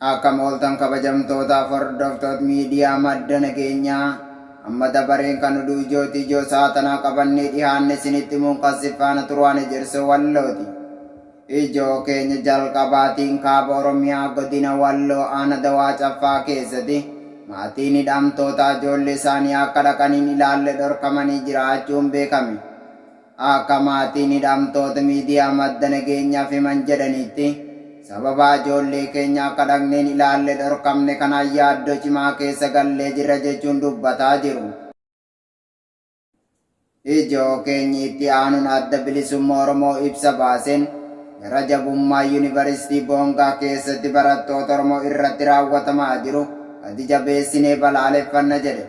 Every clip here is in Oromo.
Akkam ooltan kabajamtootaaf hordoftoot miidiyaa madda nageenyaa amma dabareen kan oduu ijooti ijoo sa'a tanaa qabannee dhihaanne isinitti himuun kan si faana turu ani Ejersoo Wallooti. Ijoo keenya jalqabaatiin kaaba Oromiyaa godina Walloo aana Dawaa Caffaa keessati maatiin hidhamtootaa ijoollee isaanii akka dhaqanii hin ilaalle dhorkamanii jiraachuun beekame. Akka maatiin hidhamtoota miidiyaa madda nageenyaaf himan jedhaniitti, sababa ijoollee keenya akka dhaqnee hin ilaalle dhorkamne kanaan yaaddoo cimaa keessa gallee jirra jechuun dubbataa jiru. Ijoo keenyi itti aanuun Adda Bilisumma Oromoo ibsa baaseen gara jabummaa Yuunivarsiitii Boongaa keessatti barattoota Oromoo irratti raawwatamaa jiru gadi jabeessinee balaaleffanna jedhe.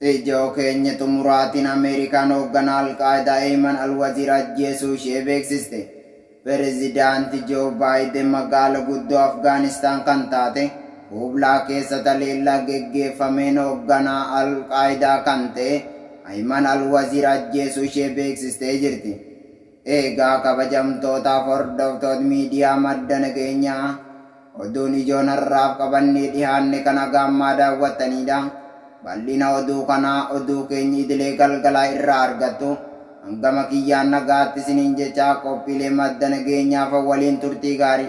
Ijoo keenya xumuraatiin Ameerikaan hoogganaa Al-Qaayidaa Eeyman Al-Waziir ajjeesuu ishee beeksiste. Pirezidaanti Joo Baayiden magaala guddoo Afgaanistaan kan taate Kuublaa keessatti haleellaa geggeeffameen hoogganaa Al-Qaayidaa kan ta'e Ayman Al-Waziir ajjeesuu ishee beeksistee jirti. Eegaa kabajamtootaaf hordoftoot miidiyaa madda nageenyaa Oduun ijoon har'aaf qabannee dhihaanne kan haga ammaa daawwattaniidha. Bal'ina oduu kanaa oduu keenya idilee galgalaa irraa argattu. An gama kiyyaan nagaatti isiniin jechaa qophiilee madda nageenyaa fa waliin turtii gaarii.